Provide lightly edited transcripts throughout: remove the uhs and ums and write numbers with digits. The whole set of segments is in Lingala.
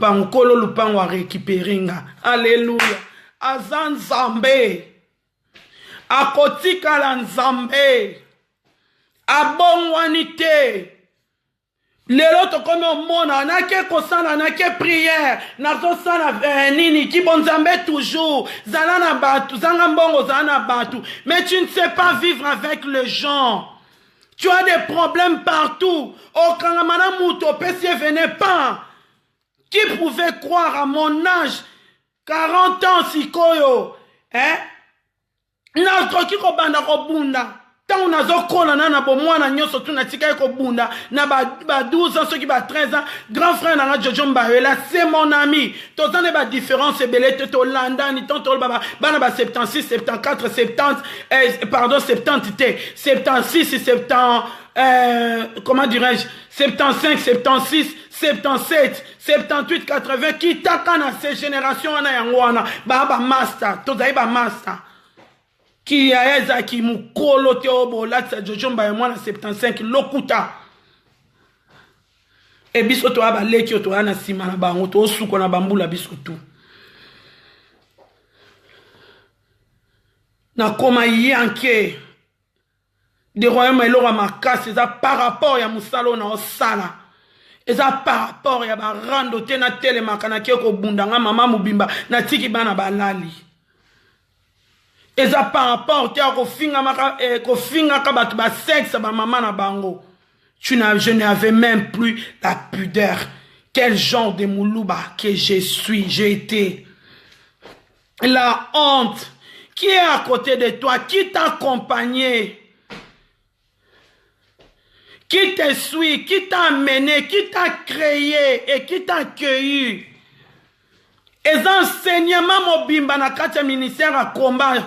Lupango, kolo lupango a récupérer nga. Alléluia. Aza Nzambe. Akotikala Nzambe. Abongwani te. Lelo tokomi omona nake kosala nake prière nazosala eh, nini kibonzambe toujours zala na bato zanga mbongo zala na bato, mais tu ne sais pas vivre avec les gens. Tu as des problèmes partout. Okangama na moto opesi ye venez pas. Qui pouvait croire à mon âge, 40 ans sikoyo, hein? Nakoki kobanda kobunda ntango nazokola na na bomwana nyonso tu natikaki kobunda na ba 12 ans soki ba 13 ans. Grand frère nanga Jojo Mbayela, c'est mon ami, toza na badifférence ebele te, tolandani tant toloba bana ba 76, 74, 70, eh, pardon, 70 te, 76, 70, comment dirais-je, 75, 76, 77, 78, 80, kitaka na se génération wana. Yango wana baa bamaster, tozali bamaster. Kiyaya ezalaki mokolo te oyo bolatisa Jojo Mbaya mwana 75 lokuta. E biso toya baleki oyo toya na nsima na bango, tosuka na bambula biso tu. Nakoma yanke de royaume, eloko ya makasi eza par rapport ya mosala oyo naosala, eza par rapport ya barando te. Natelemaka, nake kobunda nga mama mobimba, natiki bana balali. Eza par rapport te ya kofingaka bato basexe bamama na bango. Tu n'as, je n'avais même plus la pudeur. Quel genre de moulouba que je suis, j'ai été. La honte. Qui est à côté de toi? Qui t'a accompagné? Qui te suit? Qui t'a amené? Qui t'a créé? Et qui t'a accueilli? Eza enseignement mobimba na kati ya ministère ya combat.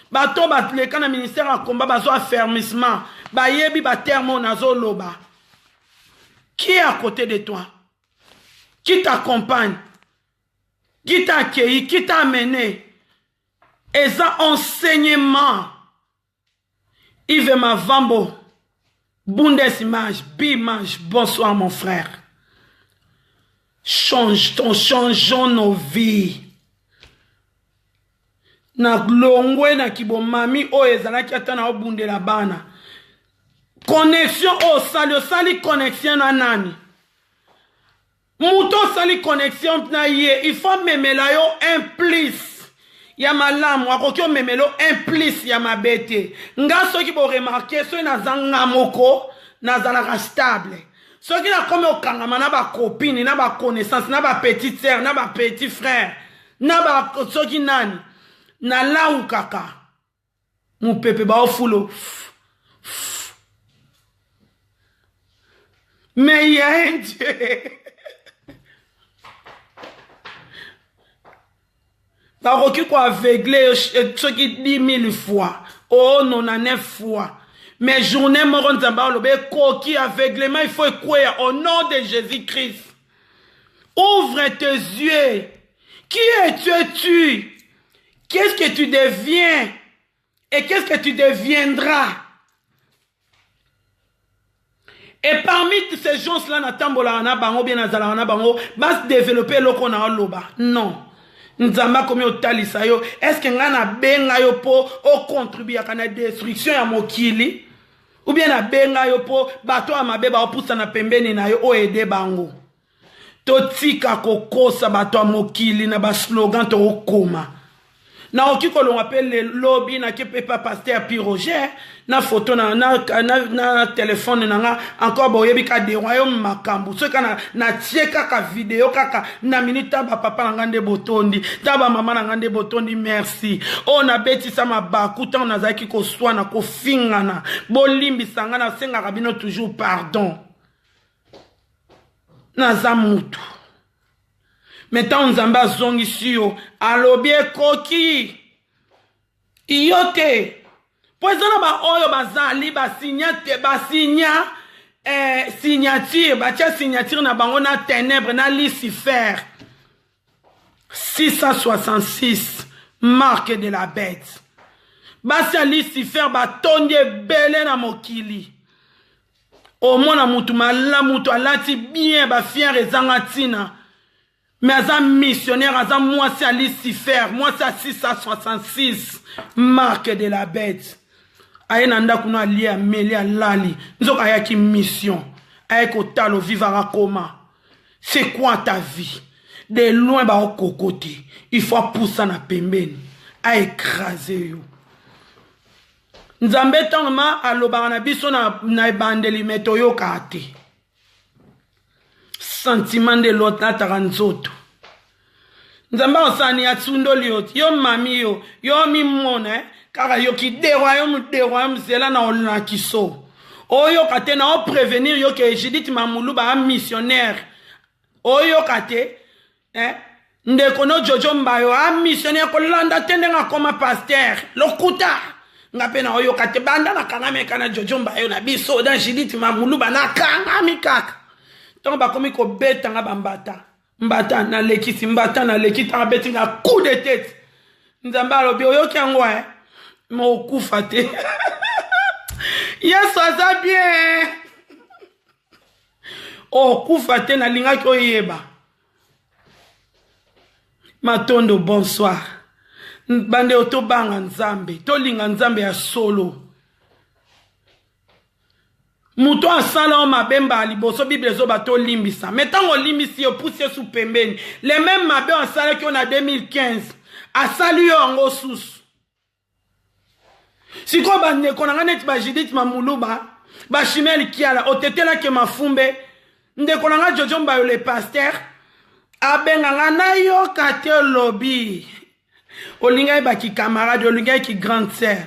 Bato baleka na ministère ya combat bazwa affermissement, bayebi baterme oyo nazoloba. Qui est à côté de toi? Qui t'accompagne? Qui t'a accueilli? Qui t'a amené? Eza enseignement. Yves Mavambo, Bundes Image, Bimage, bonsoir mon frère. Change ton, changeons nos vies. Na longwe na kibomami oyo ezalaki ata na obundela bana. Connexion oyo osali, osali connexion na nani? Moto osali connexion na ye, il faut amemela yo un plus ya malamu, akoki omemela yo un plus ya mabe te. Nga soki boremarquer, soki naza nga moko, nazalaka stable. Soki nakomi okangama na bacopine, na baconnaissance, na bapetite sœur, na bapetit frère, na ba soki nani, nalawukaka mopepe baofulo. Mais il y a un Dieu. Bakoki koaveugle soki 10 000 fois o 99 fois, mais journée moko Nzambe aloba ekoki, aveuglement il faut ekweya au nom de Jésus Christ. Ouvre tes yeux. Qui es-tu? Qu'est-ce que tu deviens et qu'est-ce que tu deviendras? Et parmi ces gens-là natambolaka na bango bien, nazalaka na bango, badéveloppe eloko na oloba non. Nzambe akomi otalisa yo: est-ce ngai nabenga yo mpo ocontribuaka na destruction ya mokili, ou bien nabenga yo mpo bato ya mabe baopusana pembeni na yo oyo ede bango? Totika kokosa bato ya mokili na baslogan tookoma. Nakoki kolongwa mpe lobi, nake mpe pa pasteur Pi Roger na foto na telefone na nga encore. Boyebi ka de royaume makambo, soki kaka natie kaka video kaka na minute, ta bapapa na nga nde botondi, ta bamama na nga nde botondi. Merci. Oyo nabetisa mabaku ntango nazalaki koswana, kofingana, bolimbisa nga. Nasengaka bino toujours pardon, naza mutu. Me ntango Nzambe azongisi yo, alobi ekoki yo te, mpo eza na baoyo bazali basinya te, basinya signature, batia signature na bango na ténèbre, na Lucifer, 666, marque de la bête. Basi ya Lucifer batondi ebele na mokili. Omona mutu malamu, mutu alati bien, bafiere ezanga ntina. Mais aza missionnaire, aza mwasi ya Lucifer, mwasi ya 666, marque de la bête. Aye na ndako no alie, ameli, alali, nzoka ayaki mission, aye kotala ovivaka koma. C'est quoi ta vie? De loin baokoko te, il faut apusa na pembeni, aécrase yo. Nzambe ntango ma alobaka na biso na, na ebandeli me toyokaka te. Sentiment nde elataka nzoto. Nzambe akosala nini? Asundoli yo yo mami yo yo mimona eh? Kaka yo kiderwa yo muderwa yo mzela na olakiso oyoka te na oprevenir yo ke Judith Mamuluba a missionnaire oyoka te eh? Ndeko no Jojo Mbayo a missionnaire kolanda te ndenge akoma pasteur lokuta nga mpe na oyoka te banda nakangami eka na Jojo Mbayo na biso na Judith Mamuluba nakangami kaka ntango bakomi kobeta nga bambata mbata nalekisi mbata naleki ntango abeti nga coup de tete Nzambe alobi oyoki yango eh? Ma okufa te. Yesu aza bien. Okufa te nalingaki oyeba. Matondo bonsoir. Bandeko tobanga Nzambe, tolinga Nzambe ya solo. Moto asala yo mabe mbala liboso, Bible ezoba tolimbisa. Mais ntango olimbisi ye, opusi ye su pembeni. Le même mabe oyo asalaki yo na 2015, asali yo yango susu. Sikoyo bandeko na ngai neti ba Judith Mamuluba, ba Chimel Kiala, otetelaki mafumbe, ndeko na ngai Jojo Mbayo le pasteur, abenga ngai nayoka te olobi. Olingaki ba ki camarade, olingaki ki grande sœur,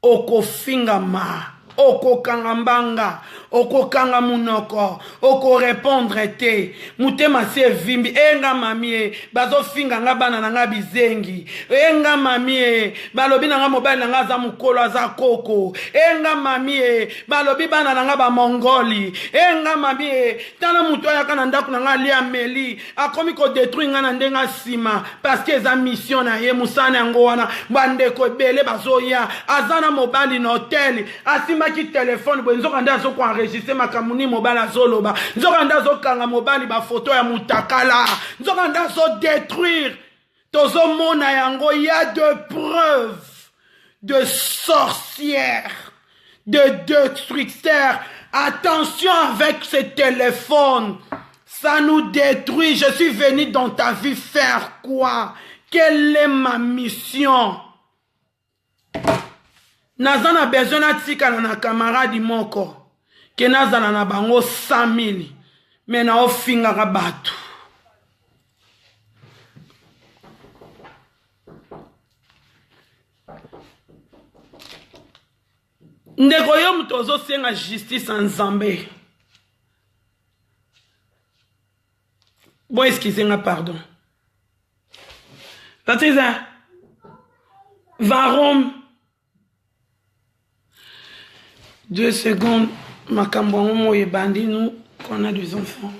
okofingama, okokanga mbanga, okokanga munoko, okorepondre te, motema si evimbi. E nga mami e, bazofinga nga bana na nga bizengi. E nga mami e, balobi na nga mobali na nga aza mokolo, aza koko. E nga mami e, balobi bana na nga bamongoli. E nga mami e, tala moto ayaka na ndako na nga alia ameli, akomi kodetruire nga na ndenge nsima, parce que eza mission na ye, mosala na yango wana. Bandeko ebele bazoya, aza na mobali na hotel, asimbaki telefone boye, nzoka nde azokoenregistre makambo nini mobali azoloba, nzoka nde azokanga mobali bafoto ya mutakala, nzoka nde azodetruire. Tozomona yango, ya de preuve de sorcière, de destructeur. Attention avec ce téléphone, ça nous détruit. Je suis venu dans ta vie faire quoi? Quelle est ma mission? Naza na besoin natikala na camarade moko ke nazala na bango 100 000, me naofingaka bato. Ndeko yo moto ozosenga justice ya Nzambe, bo excuse nga, pardon. Wat is er? Waarom? 2 secondes, makambo yango moyo ebandi. Nous qu'on a des enfants.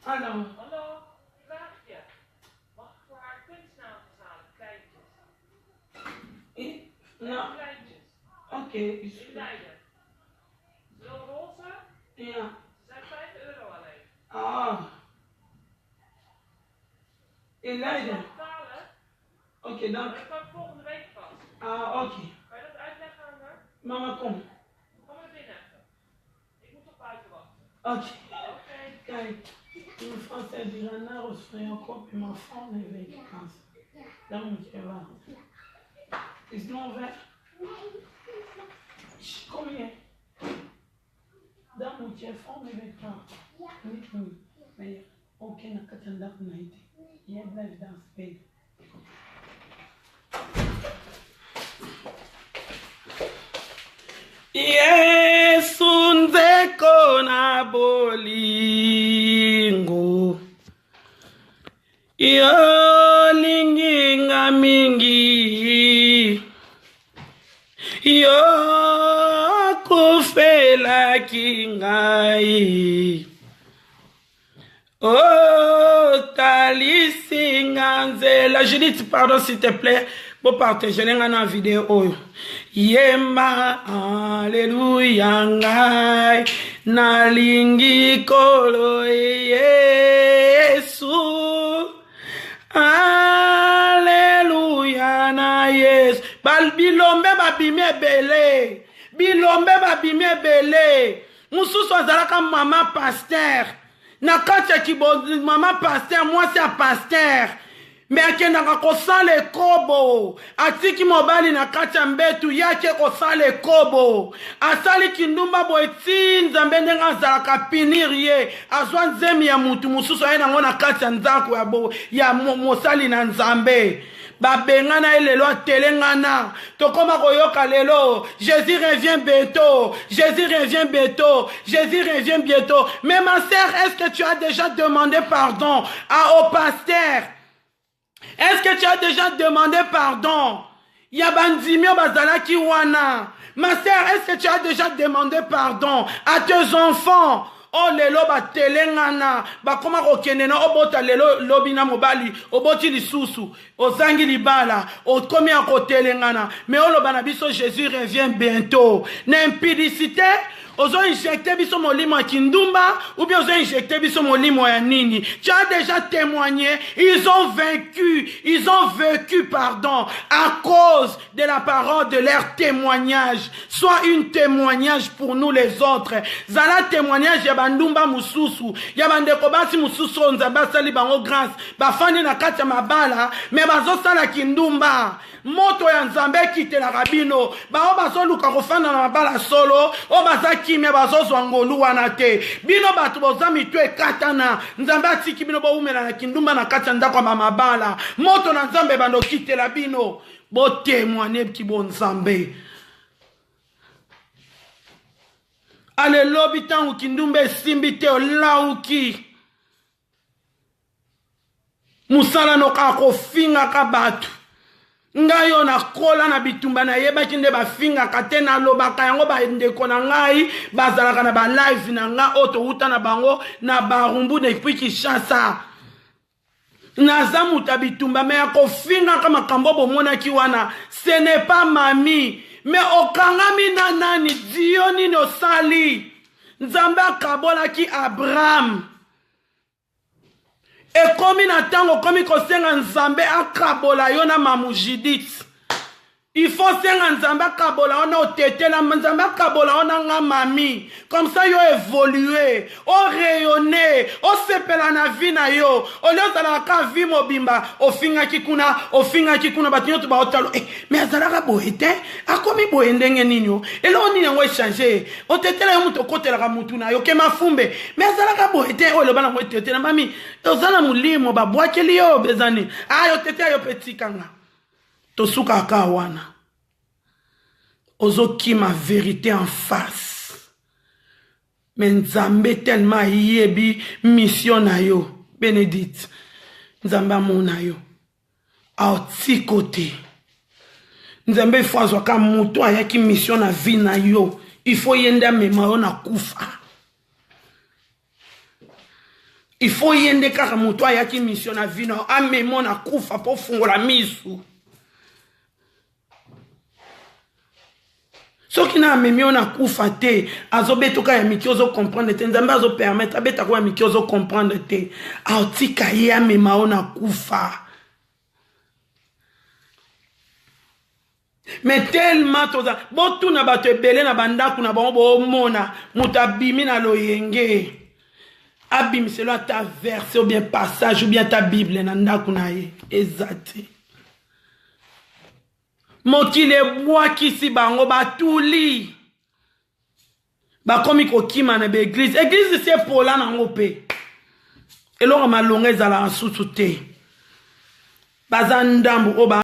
Alors. Hallo, vraagje. Mag ik voor haar kunstnagels halen, kleintjes? Nou. Kleintjes. Ok. In Leiden. Ze wil roze. Ja. Ze zijn 5 euro alleen. Ah. In Leiden? Ik zal betalen. Ok, dank. Maar ik kan volgende week pas. Ah, ok. Kan je dat uitleggen aan haar? Mama, kom. Kom maar binnen even. Ik moet toch buiten wachten. Ok. Oké. Kijk, in français, die renard au soin, kom in mijn volgende week kans. Dan moet je wachten. Is het nog weg? Kom hier. Dan moet je volgende week wachten. Niet nu. Maar oké, dan kan je dag niet. Jij blijft daar spelen. Yesu nzeko na bolingo, yo lingi nga mingi, yo kufelaki ngai, oh talisi nga nzela. Judith, pardon s'il te plaît. Bopartagele ngai na video oyo. Yemba aleluya, ngai nalingi Nkolo Yesu. Aleluya na Yesu. Bilombe babimi ebele, bilombe babimi ebele. Mosusu azalaka mama pasteur na kati ya kibo, mama pasteur, mwasi ya pasteur, me akendaka kosala ekobo, atiki mobali na kati ya mbetu, ye ake kosala ekobo, asali kindumba boye ti Nzambe ndenge azalaka punir ye, azwa nzemi ya mutu mosusu aye nango na kati ya ndako ya, ya mosali na Nzambe. Babengana ye, lelo atelengana. Tokoma koyoka lelo Jésus revient bientôt, Jésus revient bientôt, Jésus revient bientôt. Mais ma sœur, est-ce que tu as déjà demandé pardon au pasteur? Est-ce que tu as déjà demandé pardon ya bandimi oyo bazalaki wana? Ma sœur, est-ce que tu as déjà demandé pardon à tes enfants? O lelo batelengana, bakoma kokende na obota lelo, lobi na mobali, oboti lisusu, ozangi libala, okomi ya kotelengana. Me oloba na biso Jésus revient bientôt. Na impudicité ozo injecte biso molimo ya kindumba, ou bien ozo injecte biso molimo ya nini? Tu as déjà témoigné, ils ont vaincu, ils ont vécu, pardon, à cause de la parole de leur témoignage. Sois une témoignage pour nous les autres. Zala témoignage ya bandumba mosusu, ya bandeko basi mosusu oyo Nzambe asali bango grâce, bafandi na kati ya mabala me bazosala kindumba. Moto ya Nzambe ekitelaka bino. Bao bazoluka kofanda na mabala solo, oyo baza kimia, bazozwa ngolu wana te. Bino bato boza mitu ekatana, Nzambe atiki bino bowumela na kindumba na kati ya ndako ya bamabala. Moto na Nzambe ebanda okitela bino, botémoigne kibo Nzambe. Ale lobi ntango kindumba esimbi te, olauki mosala noka kofingaka bato. Ngai oyo nakola na bitumba, nayebaki nde bafingaka te. Nalobaka yango, bandeko na ngai bazalaka na balive na ngai oyo towuta na bango na Barumbu depuis Kinshasa. Naza moto ya bitumba, me ya kofingaka makambo bomonaki wana, ce n'est pas mami. Me okangami na nani? Dio nini osali? Nzambe akabolaki Abraham. Ekomi na ntango okomi kosenga Nzambe akabola yo na mamu Judith. Il faut senga Nzambe akabola yo na otetela, Nzambe akabola yo na nga mami. Comme ça yo évolue, orayonne, osepela na vie na yo. Olie ozalaka ka vie mobimba ofingaki kuna, ofingaki kuna, bato nyonso baotalo eh, me azalaka boye te, akomi boye ndenge nini? O eloko nini yango echange? Otetela yo moto okotelaka mutu na yo ke mafumbe, me azalaka boye te. Oyo eloba nango etetela mami, oza na molimo babwakeli yo eza nini? Ayo otetela yo mpe tikanga, tosukaka wana. Ozokima vérité en face, me Nzambe tellement ayebi mission na yo. Bénédicte, Nzambe amona yo, aotiko te. Nzambe ifo azwaka moto ayaki mission na vie na yo, ifo ye nde amema yo na kufa. Ifo ye nde kaka moto ayaki mission na vie na yo amema na kufa mpo fungola misu. Soki na amemi yo na kufa te, azobetoka ya miki, ozocomprendre te. Nzambe azopermettre abetaka ya miki, ozocomprendre te. Aotika ye amema yo na kufa. Mais tellement toza, botuna bato ebele na bandako na bango, bomona moto abimi na loyenge, abimiselo ata verset ou bien passage ou bien ata Bible na ndako na ye eza te. Mokili ebwakisi bango, batuli, bakomi kokima na baeglise. Eglise si epola nango mpe eloko malonga ezalaka susu te. Baza ndambu oyo.